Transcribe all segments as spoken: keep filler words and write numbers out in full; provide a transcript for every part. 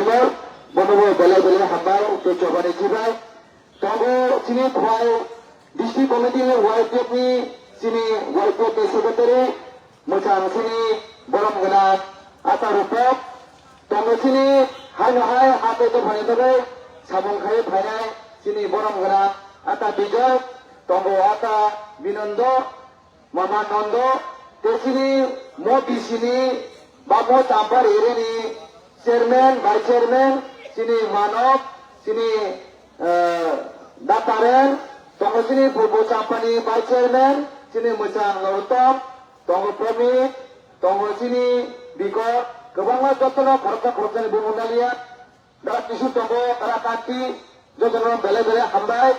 Bonobo belai belai hambai tei chobani chibai. Tongo chini khwai district committee ni Y P F ni chini Y P F ni secretary mwchang chini borom gwnang Ata Rupok. Tongo chini haino hai hate to phainai bagwi samung khai phainai chini borom gwnang Ata Bijoy. Tongo Ata Binondo. Mama Nondo, tei chini mo bisini ba mo Champar area ni chairman, vice chairman, chini Manok, chini, eh, Daparen, tongo chini Purbo Champani vice chairman, chini Mwchang Norottom, tongo Promi, tongo chini Bikor, kwbangma jotono khoroksa khoroksani bumung naliya. Dara kisu tongo, dara kanti, jotono belai belai hambai.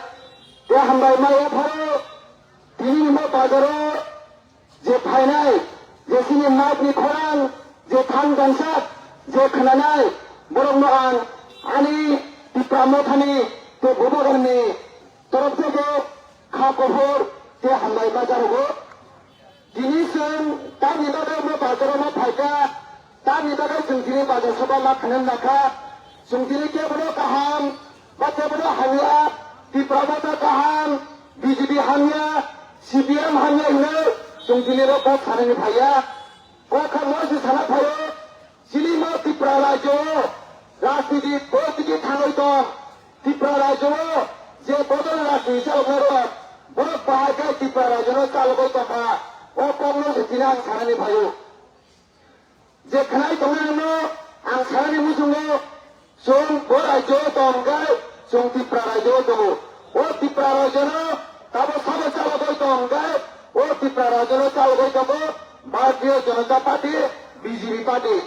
Tei hambai mai o pharo, tini ni mo bazaro je phainai, je chini mat ni khorang, je thang dansak, je khnanai, borok no ang ani Tipra Mothani tei Bubagarni torop theke kha kophor tei hambai ma jarogo. Tini chwng tamni bagwi omo bazaro ma phaikha, tamni bagwi chwng tini bazar soba ma khnang nakha. Chwng tini kebono kaham ba kebono hamya, Tipra Motha kaham, B J P hamya, C P M hamya hinwi chwng tini ro kok sanani phaiya. Kok kha mo se sana phaio. Chini mo Tipra rajyo o rajniti politiki thangwi tong. Tipra rajyo o je bodol rajniti chaloknai rok, borok bahai khe Tipra rajyo no chalogwi tongkha. O kokno se tini ang sanani phaio. Je khnai tongnai no ang sanani muchungo, chwng bo rajyo o tong khe chwng Tipra rajyo o tongo. O Tipra rajyo no tabo sabo chalogwi tong khe o Tipra rajyo no chalogwi tongo Bharatiya Janata Party, B J P party.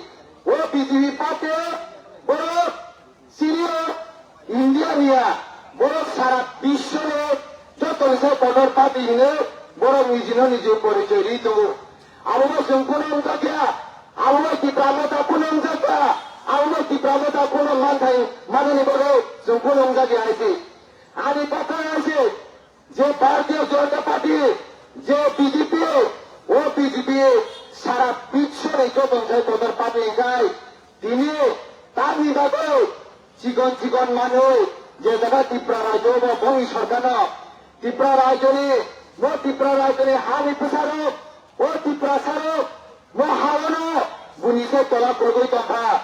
O B J P party borok chini o India niya, borok sara biswni joto ni sai kotor party hinwi borok nijino niji porichoi ri tongo. Abo bo chwng phano wngjakya, abo bo Tipra Motha phano wngjakya, abo bo Tipra Motha phano manthai manani bagwi chwng phano wngjakya hai se. Ani kok hai se, je Bharatiya Janata Party, je B J P, o B J P sara biswni joto ni sai kotor party hwnkhe tini tamni bagwi chikon chikon manwi je jaga Tipra rajyo bo bongni sorkarno Tipra rajyoni, bo Tipra rajyoni hani bwsarok, o Tiprasarok, bo haono buini se tola kwrwgwi tongkha.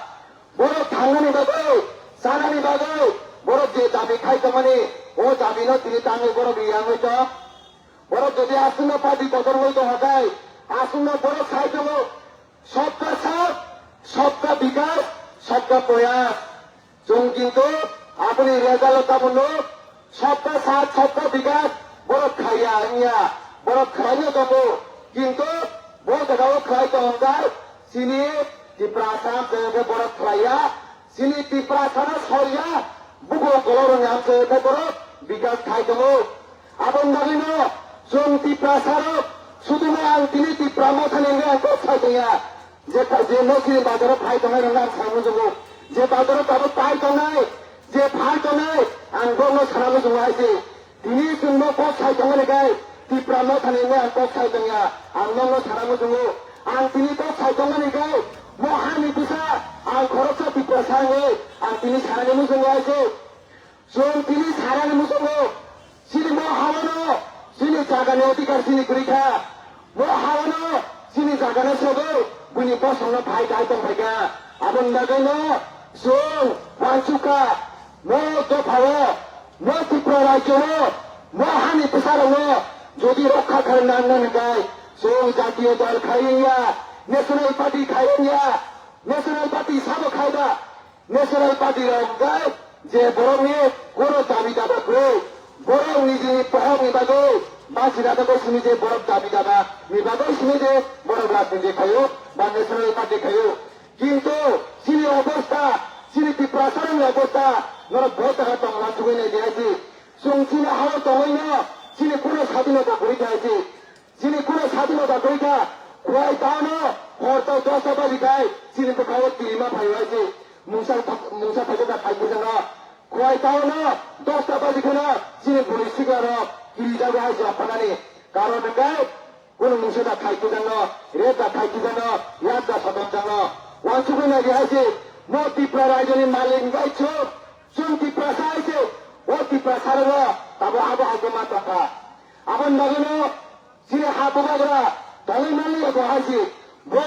Borok thangnani bagwi, chanani bagwi, borok je dabi khai tongmani, o dabino tini tangwi borok riyangwi tong. Borok jodi aswkno party kotor wngwi tongkha khe, aswkno borok sai tongo, sabka saath, sabka bikas, sabka prayas. Chwng kintu aboni result o tabukno sabka saath, sabka bikas borok khaiya wngya, borok khlaino tongo. Kintu bo jagao khlai tong wngkha chini Tiprasa, amchai khe borok khlaiya. Chini Tiprasano soiya, bugo koloroni amchai khe borok bikas khai tongo. Aboni bagwino chwng Tiprasarok, suduno ang tini Tipra Mothani wngwi ang kok sai tongya. Je, je no chini bazaro phai tongnai rokno ang sana muchungo. Je bazaro tabuk phai tongnai, je phai tongnai, ang bono sana muchungo hai se. Tini chwngno kok sai tongmani khe, Tipra Mothani wngwi ang kok sai tongya, ang nokno sana muchungo. Ang tini kok sai tongmani khe, mo hani bwsa, ang khoroksa Tiprasa wngwi, ang tini sanani muchungo hai se. Chwng tini sanani muchungo, chini mo haono, chini jagani odhikar chini kwrwi kha. Mo haono, chini jagano sebwi, buini bosongno phai dai tong phai kha. Aboni bagwino, chwng uansukha, mo dophao, mo Tripura rajyo-o, mo hani bwsarokno jodi rokha kharwi nang nang hwnkhe, chwng jatiyo dol khai wngya, national party khai wngya, national party sabo khai ba, national party rok hwnkhe je borokni kono dabi daba kwrwi, borok nijini bohokni bagwi bachina bagwi simi je borok dabi daba ni bagwi simi je borok rajniti khaio ba national party khaio. Kintu chini obostha, chini Tiprasarokni obostha, norok bo jaga tong uansugwi nai di hai se. Chwng chini ha-o tongwino chini kuno sadinota kwrwi kha hai se. Chini kuno sadinota kwrwi kha, Khwai Town-o hor tei dosta baji khai chini bwkhao tirima phai hai se. Mungsa, mungsa phaikhe da khai bujano. Khwai Town-o dosta baji kheno chini bwrwi sikrarok kirijago hai se aphanani. Karon hwnkhe, Kunu mungsa da khai twijangno, rep da khai twijangno, yak da sotongjangno. Uansugwi nai di hai se, Mo Tripura raijoni malik bai chuk, chwng Tiprasa hai se, o Tiprasa rok abo abo agoma tongkha. Aboni bagwino chini ha bubagra tongwi manliya bo hai se, bo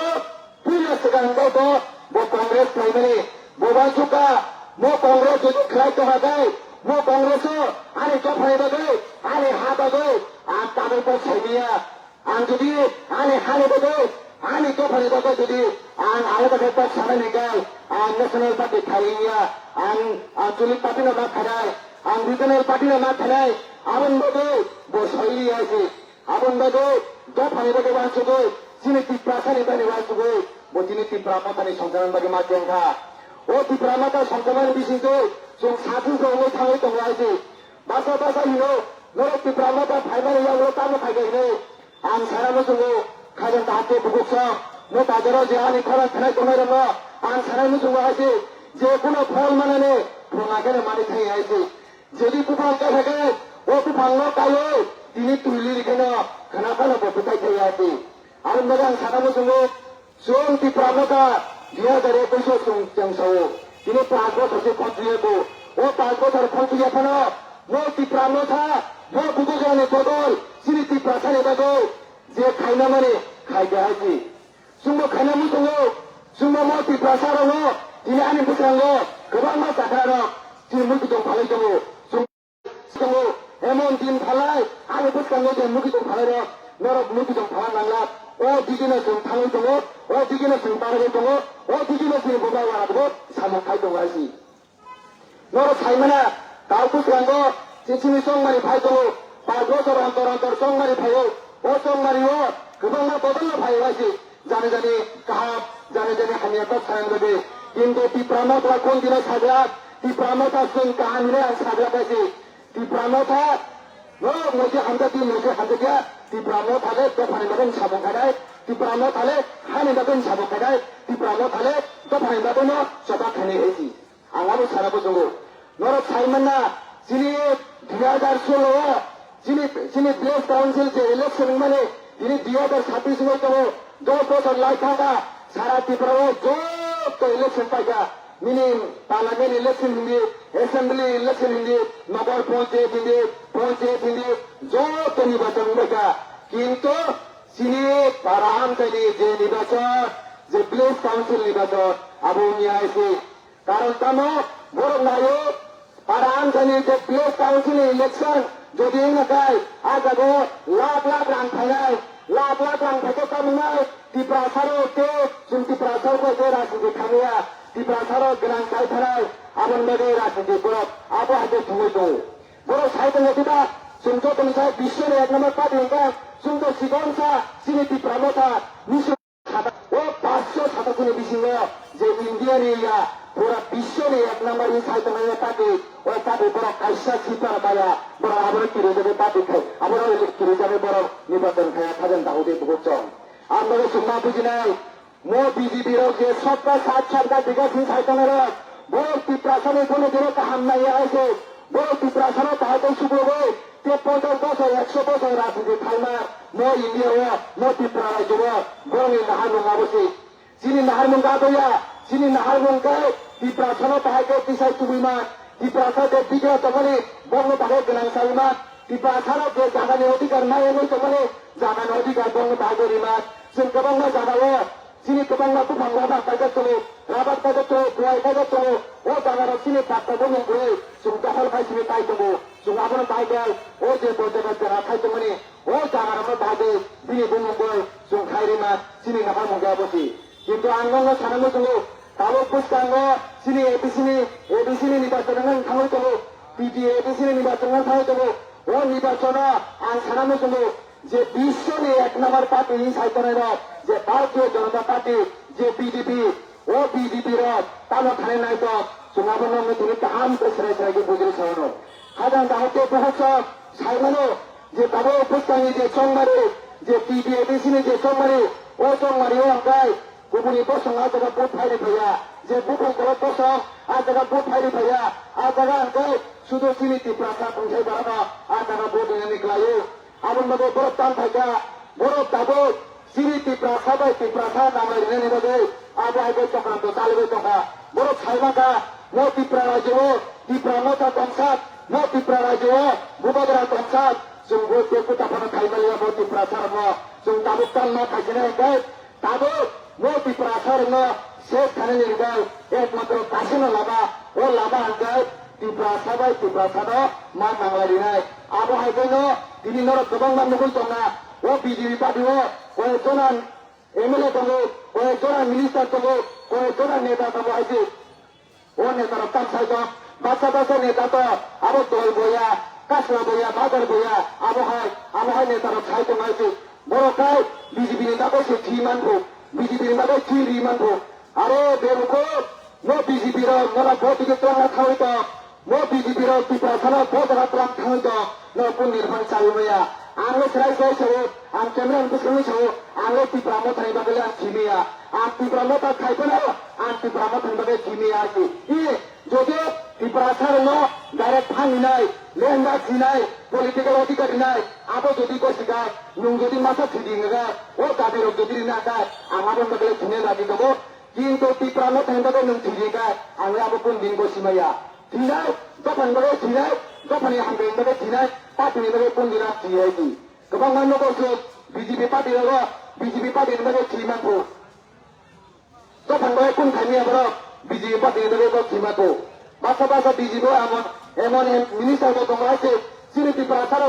puila swkang bai bo, bo Congress khlaimani, bo uansukha, mo Congress jodi khlai tongkha bai, mo Congress o ani dophani bagwi, ani ha bagwi, ang tabuk bo saimanya. Ang jodi ani hani bagwi, ani dophani bagwi jodi ang alada khe kok sanai hwnkhe, ang National Party phai wngya, ang Anchalik Party no ma khanai, ang Regional Party no ma khanai, aboni bagwi bo soi liya se, aboni bagwi dophani bagwi uansugwi, chini Tiprasa ni bagwi uansugwi, bo chini Tipra Motha ni songcharmani bagwi ma kengkha. O Tipra Motha songcharmani bisingtwi chwng satung rok wngwi thangwi tongo hai se. Basa basa hino, norok Tipra Motha phaimani yagulo tamo phaikha hino. Ang sana muchungo, khaijang kaham khe bukuksong, no bazaro je ani khorang khanai tongnai rokno, ang sana muchungo hai se, je kuno phol manani, phunga kheno mani thai hai se. Jodi buphang khe thake, o buphang no kaio, tini twi li rikheno, khana phano bo bwthai thai hai se. Aboni bagwi ang sana muchungo, Chwng Tipra Motha dui hajar ekwis o chwng chwng sao. Tini panch bochor se complete ya bo. O panch bochor complete ya phano mo Tipra Motha, mo bubagrani bodol, chini Tiprasa ni bagwi je khaina mani khai kha hai se. Chwngbo khaina muchungo, chwngbo mo Tiprasa rokno tini ani bwskango kwbangma chakra rok chini muitu tong phalwi tongo. Chwng tongo, emon din phalai, ani bwskango je muitu tong phalai rok, norok muitu tong phalai manglak, o digino chwng thangwi tongo, o digino chwng barwi tongo, o digino chwng bubagra rokbo samung khai tongo hai se. Norok saimana, kal bwskango, chichini chongmani phai tongo, panch bochor ontor ontor chongmani phaio, o chongmani o kwbangma bodolno phaio hai se. Jani jani kaham, jani jani hamya kok sanani bagwi. Kintu Tipra Motha kon dino sajak, Tipra Motha chwng kaham hinwi ang sajak hai se. Tipra Motha, no, moje hamjakya, moje hamjakya, Tipra Motha le dophani bagwi samung khainai, Tipra Motha le hani bagwi samung khainai, Tipra Motha le dophani bagwi no choba khainai hai se. Ang abo sana muchungo. Norok sai manna, chini dui hajar solo o, chini, chini village council je election wngmani, tini dui hajar sabbish wngwi tongo, dos bochor lai thangkha, sara Tripura o joto election paikha, nini parliament election hindi, assembly election hindi, nagar panchayat hindi, panchayat hindi, joto nirbachon wngbaikha. Kintu chini para amchaini je nirbachon, je village council nirbachon, abo wngya hai se. Karon tamo borok naio, para amchaini je village council ni election jodi wngna khai, ah jago lakh lakh rang phainai, lakh lakh rang phaikhe tamo wngnai, Tiprasa rok tei chwng Tiprasa rok bai tei rajniti khaimaya, Tiprasa rok gwnang kai phanai, aboni bagwi rajniti borok abo hai khe thumwi tongo. Borok sai tongo diba, chwng jotoni sai biswni ek number party wngkha, chwng to chikon sa, chini Tipra Motha, nisi Sata-, o panchsho satasini bisingo je India ni ya pura biswni ek number ni sai tongnai party, o party borok kaisa seat-o maya, borok abono kirijagwi party khai, abono kirijagwi borok nirbachon khaiya, khajan dahude bukuchong. Ang bono chwngma bujinai, mo B J P rok je sabka saath sabka vikas ni sai tongnai rok, borok Tiprasa ni bono borok kaham naiya hai se, borok Tiprasa no bahai tei sukrubwi, Tei ponchash bochor, ekso bochor rajniti khaima mo India o, mo Tripura rajyo o, borokni naharmung abo se. Chini naharmung abo ya, chini naharmung khe Tiprasano bahai khe tisai tubui ma, Tiprasa je bigra tongmani, borokno bahai gwnang sai ma, Tiprasano je jagani odhikar nai wngwi tongmani, jagani odhikar borokno bahai khe rima. Chwng kwbangma jaga o, Chini kwbangma buphang rubber kaijak tongo, rubber kaijak tongo, kuwai kaijak tongo, o jaga rok chini patta bumung bui chwng dokhol khai simi tai tongo. Chwng abono bai bai, o je bo jaga jera khai tongmani, o jaga rokno bai bai bini bumung bui chwng khai rima chini naharmung khe abo si. Kintu ang nokno sana muchungo, tabuk bwskango chini A D C ni, A D C ni nirbachon wng thangwi tongo, T T A D C ni nirbachon wng thangwi tongo, o nirbachono ang sana muchungo, Je biswni ek number party hinwi sai tongnai rok, je Bharatiya Janata Party, je B J P, o B J P rok tamo thani naitok, chwng abono wngwi tini kaham khe serai serai khe bujri sao no. Hadang dahok khe buhuk sok sai mano, je tabuk bwskangni je chongmari, je T T A D C ni je chongmari, o chongmari o hwnkhe Kubuni bosong ah jaga vote phai rwi phaiya, je buphang kolok bosong ah jaga vote phai rwi phaiya, ah jaga hwnkhe sudu chini Tiprasa tongthai barano ah jaga vote rinani kwlaio. Aboni bagwi borok tang phaikha, borok tabuk chini Tiprasa bai Tiprasa namai rinani bagwi abo hai khe chokranto chalibai tongkha. Borok khaimaka, mo Tipra rajyo o, Tipra motha tongsak, mo Tipra rajyo o, Bubagra tongsak, chwng bo tei kota phano khaimaliya mo Tipra sarmo, chwng tabuk tal ma khaisina hwnkhe, tabuk mo Tipra sarno ses khanani hwnkhe, ekmatro kasino lama, o lama hwnkhe Tipra sabai Tipra sano ma nanglarinai. Abo hai khe no tini norok kwbangma nugwi tongnai, o B J P party o, o jonan M L A tongo, koyek jora minister tongo, koyek jora neta tongo hai se. O neta rok tam sai tong, basa basa neta to, abo dol boya, kasla boya, badar boya, abo hai, abo hai neta rok sai tong hai se. Borok kai B J P ni bagwi se thi man phu, B J P ni bagwi thi ri man phu. Aro bebuko, no B J P rok, no rok vote dige twlangna thawi tong. Mo B J P rok Tiprasano bo jaga twlang thangwi tong, no kundini phano chawi maya. Ang le chwrai chwrai sao, ang camera ni bwskango sao, ang le Tipra mothani bagwi le ang thwi maya. Ang Tipra motha khai phano, ang Tipra mothani bagwi thwi maya arki. I, jodi Tiprasarokno direct phan rinai, lenda sinai, political adhikar rinai, abo jodi gosi kha, nwng jodi masa thwi di hwnkha, o dabi rok jodi rina kha, ang aboni bagwi le thwinani ragi tongo. Kintu Tipra mothani bagwi nwng thwi di kha, ang le abo kundini gosi maya. Thinai, dophani bagwi thinai, dophani hamkrai bagwi thinai, party ni bagwi kundina thwi hai di. Kwbangma nogo se B J P party rogo, B J P party ni bagwi thwi man phu. Dophani bagwi kun thani aborok, B J P party ni bagwi bo thwi man phu. Basa basa B J P o emon, emon em-, minister bo tongo hai se, chini Tiprasa rok